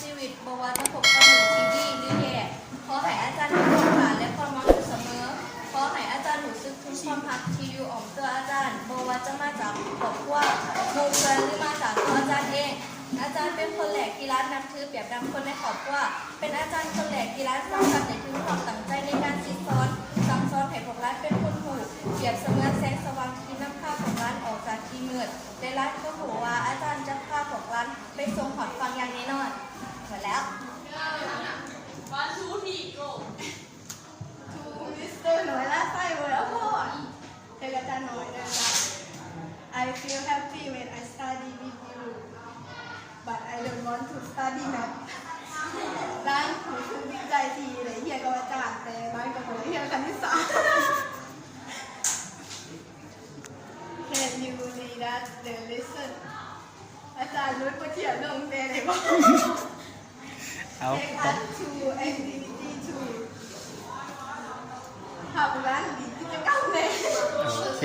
ຊີວິດ ບໍ່ວ່າຈະພົບກັບມື້ທີ່ດີ ຫຼື ແຍ່ ຂໍໃຫ້ອາຈານມີຄວາມການ ແລະ ຄວາມຫວັງຢູ່ສະເໝີ. ຂໍໃຫ້ອາຈານຮູ້ສຶກເຖິງຄວາມຮັກທີ່ຢູ່ອ້ອມຕົວອາຈານ ບໍ່ວ່າຈະມາຈາກຄອບຄົວ, ໝູ່ເພື່ອນ ຫຼື ມາຈາກຕົວອາຈານເອງ. ອາຈານເປັນຄົນແລກທີ່ຫຼານນັບຖື ປຽບດັ່ງຄົນໃນຄອບຄົວ. ເປັນອາຈານຄົນແລກທີ່ຫຼານສຳຜັດໄດ້ເຖິງຄວາມຕັ້ງໃຈໃນການສິດສອນ, ສັ່ງສອນໃຫ້ພວກຫຼານເປັນຄົນຮູ້, ປຽບສະເໝືອນແສງສະຫວ່າງທີ່ນຳພາພວກຫຼານອອກຈາກທີ່ມືດ ແລະ ຫຼານກໍຮູ້ວ່າອາຈານຈະພາພວກຫຼານໄປສູ່ຮອດຝັ່ງຢ່າງແນ່ນອນ. ໝົດແລ້ວ. One, two, three, go. To Mister Noy Lasai World Award. ເຊີນອາຈານໜ້ອຍເດີ. I feel happy when I study with you, but I don't want to study math. ຫຼານຮູ້ສຶກດີໃຈທີ່ໄດ້ຮຽນກັບອາຈານ, ແຕ່ຫຼານກໍບໍ່ໄດ້ຮຽນຄະນິດສາດ. Can you read us the lesson? ອາຈານ ລົດບົດຮຽນລົງແດ່ໄດ້ບໍ່? ເອົາ Take us to activity two. ພາພວກຫຼານຫຼິ້ນກິດຈະກຳແດ່. ໂອເຄ.